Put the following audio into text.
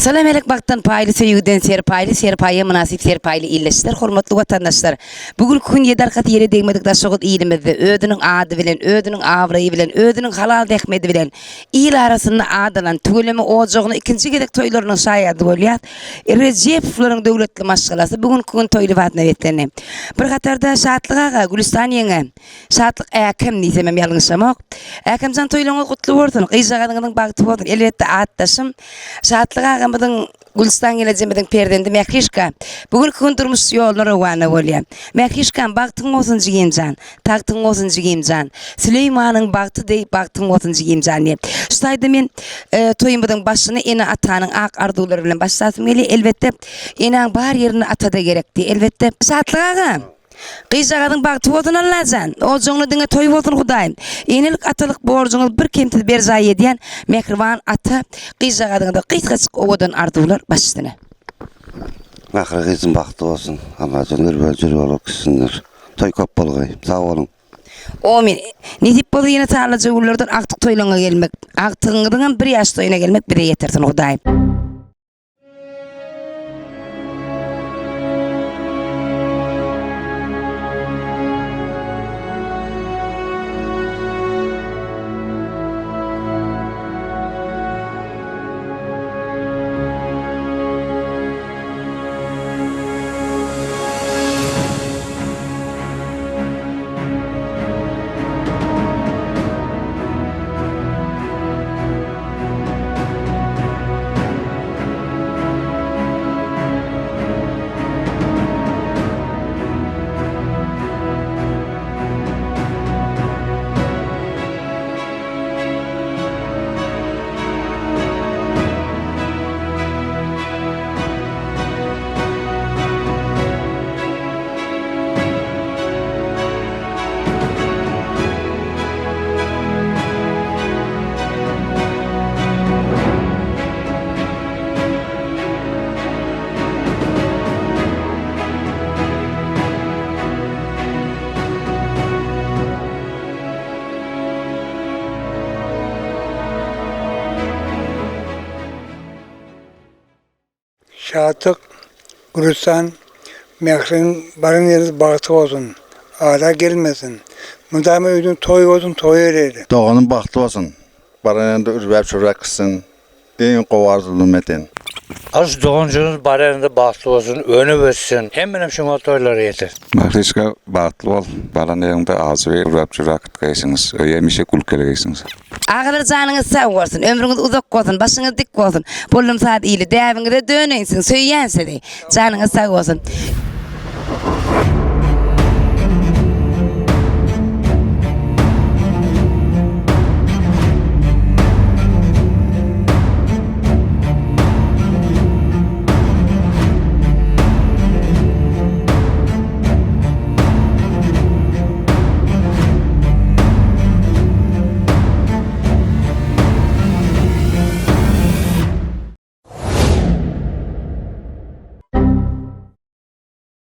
Salam-älek bagtdan paýly, söýgüden serpaýly, serpaýa mynasyp serpaýly ildeşler, hormatly watandaşlar! Bu günki gün ýedi arkasy ýere degmedik Daşoguz ilimizde özüniň ady bilen, özüniň abraýy bilen, özüniň halal zähmeti bilen il arasynda at alan, tüweleme ojagyna ikinji gezek toýlarynyň şaýady bolýas. Rejepowlaryň döwletli maşgalasy bu günki gün toý lybasyna beslendi. Bir hatarda Şatlyk aga, Gülüstan ýeňňe, Şatlyk äkem diýsemem ýalňyşamok. Äkemjan toýlaryňyz gutly bolsun, gyzjagazyňyzyň bagty bolsun. Elbetde atdaşym Şatlyk agamyzyň Gülüstan gelejemiziň perzendi Mährişka bu günki gün durmuş ýoluna rowana bolýar. Mährişkam bagtyň bolsun jigimjan, tagtyň bolsun jigimjan, Süleýmanyň bagty deý bagtyň bolsun jigimjan diýip. Şu taýda men toýumyzyň başyny ene-atanyň ak arzuwlary bilen başlasym gelýär. Elbetde enäň bar ýerinde ata-da gerek diýip. Elbetde Şatlyk aga! Gyzjagazyň bagty bolsun Allajan! Ojagyňda diňe toý bolsun Hudaýym! Enelik atalyk borjuňyzy bir kemsiz berjaý edýän mähriban ata gyzjagazyňyza gysgajyk owadan arzuwlar baş üstüne. Mähri gyzym bagtly bolsun Allajan ürbe jür bolup gitsinler toý köp bolgaý sag boluň. Omyn. Nesip bolsa ýene sanlyja günlerden agtyk toýlaňa gelmek, agtygyňyzyňam bir ýaş toýuna gelmek bize ýetirsin Hudaýym. Şatlyk, Gülüstan, Mähriň baran ýeriňiz bagtly bolsun, ara gelmesin. Mydama öýüňiz toý bolsun, toý bereýli. Doganym bagtly bolsun, baran ýerinde ürwäp-çürwäp gitsin, iň gowy arzuwlarym eden. Aş doganjygyňyz baran ýerinde bagtly bolsun, önüp össün, hemmenem şuňa toýlara ýetirsin. Mährişka bagtly bol, baran ýeriňde ajy ürwäp-çürwäp gitgeýsiňiz, öýe hemişe gülki gelegeýsiňiz. Agalar janyňyz sag bolsun, ömrüňiz uzak bolsun, başyňyz dik bolsun. Boldum saz ili, däbiňize döneýin siziň, söýýän sizi. Janyňyz sag bolsun.